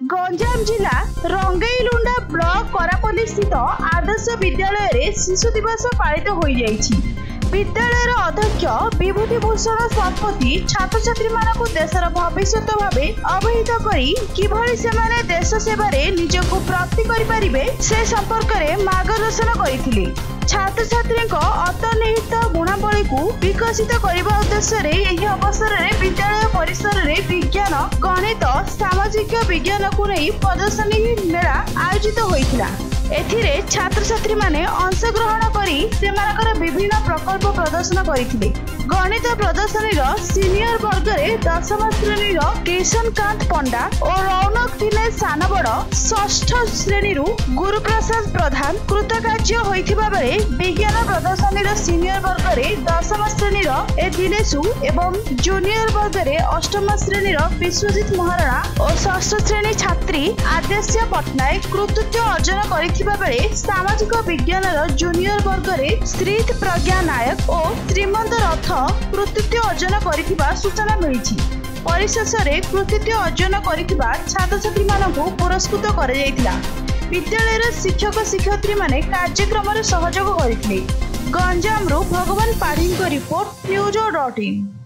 ଗଞ୍ଜାମ ଜିଲ୍ଲା ରଙ୍ଗେଇଲୁଣ୍ଡା ବ୍ଲକ କରାପଲ୍ଲୀ ସ୍ଥିତ ଆଦର୍ଶ ବିଦ୍ୟାଳୟରେ ଶିଶୁ ଦିବସ ପାଳିତ ହୋଇଯାଇଛି। ବିଦ୍ୟାଳୟର ଅଧ୍ୟକ୍ଷ ବିଭୂତି ଭୂଷଣ ଶତପଥୀ ଛାତ୍ରଛାତ୍ରୀମାନଙ୍କୁ ଦେଶର ଭବିଷ୍ୟତ ଭାବେ ଅଭିହିତ କରି କିଭଳି ସେମାନେ ଦେଶ ସେବାରେ ନିଜକୁ ବ୍ରତୀ କରିପାରିବେ, ସେ ସମ୍ପର୍କରେ ମାର୍ଗଦର୍ଶନ କରିଥିଲେ। ଛାତ୍ରଛାତ୍ରୀଙ୍କ ଅନ୍ତର୍ନିହିତ ଗୁଣାବଳୀକୁ ବିକଶିତ କରିବା ଉଦ୍ଦେଶ୍ୟରେ ଏହି ଅବସରରେ ବିଦ୍ୟାଳୟ ପରିସରରେ ବିଜ୍ଞାନ, ଗଣିତ, ସାମାଜିକ ବିଜ୍ଞାନକୁ ନେଇ ପ୍ରଦର୍ଶନୀ ମେଳା ଆୟୋଜିତ ହୋଇଥିଲା। ଏଥିରେ ଛାତ୍ରଛାତ୍ରୀମାନେ ଅଂଶଗ୍ରହଣ କରି ସେମାନଙ୍କର ବିଭିନ୍ନ ପ୍ରକଳ୍ପ ପ୍ରଦର୍ଶନ କରିଥିଲେ। ଗଣିତ ପ୍ରଦର୍ଶନୀର ସିନିୟର ବର୍ଗରେ ଦଶମ ଶ୍ରେଣୀର କିଶନକାନ୍ତ ପଣ୍ଡା ଓ ରୌନକ ଦିନେଶ ସାନବଡ଼, ଷଷ୍ଠ ଶ୍ରେଣୀରୁ ଗୁରୁପ୍ରସାଦ ପ୍ରଧାନ କୃତକାର୍ଯ୍ୟ ହୋଇଥିବା ବେଳେ ବିଜ୍ଞାନ ପ୍ରଦର୍ଶନୀର ସିନିୟର ବର୍ଗରେ ଦଶମ ଶ୍ରେଣୀର ଏ ଦିନେଶୁ ଏବଂ ଜୁନିୟର ବର୍ଗରେ ଅଷ୍ଟମ ଶ୍ରେଣୀର ବିଶ୍ୱଜିତ ମହାରଣା ଓ ଷଷ୍ଠ ଶ୍ରେଣୀ ଛାତ୍ରୀ ଆଦ୍ୟାସ୍ୟ ପଟ୍ଟନାୟକ କୃତିତ୍ୱ ଅର୍ଜନ କରିଥିବା ବେଳେ ସାମାଜିକ ବିଜ୍ଞାନର ଜୁନିୟର ବର୍ଗରେ ଶ୍ରୀତ ପ୍ରଜ୍ଞା ନାୟକ ଓ ଶ୍ରୀମନ୍ତ ରଥ କୃତିତ୍ୱ ଅର୍ଜନ କରିଥିବା ସୂଚନା ମିଳିଛି। ପରିଶେଷରେ କୃତିତ୍ୱ ଅର୍ଜନ କରିଥିବା ଛାତ୍ରଛାତ୍ରୀମାନଙ୍କୁ ପୁରସ୍କୃତ କରାଯାଇଥିଲା। ବିଦ୍ୟାଳୟର ଶିକ୍ଷକ ଶିକ୍ଷୟିତ୍ରୀମାନେ କାର୍ଯ୍ୟକ୍ରମରେ ସହଯୋଗ କରିଥିଲେ। ଗଞ୍ଜାମରୁ ଭଗବାନ ପାଢ଼ୀଙ୍କ ରିପୋର୍ଟ, ନ୍ୟୁଜ୍ ଡଟ୍ ଇନ୍।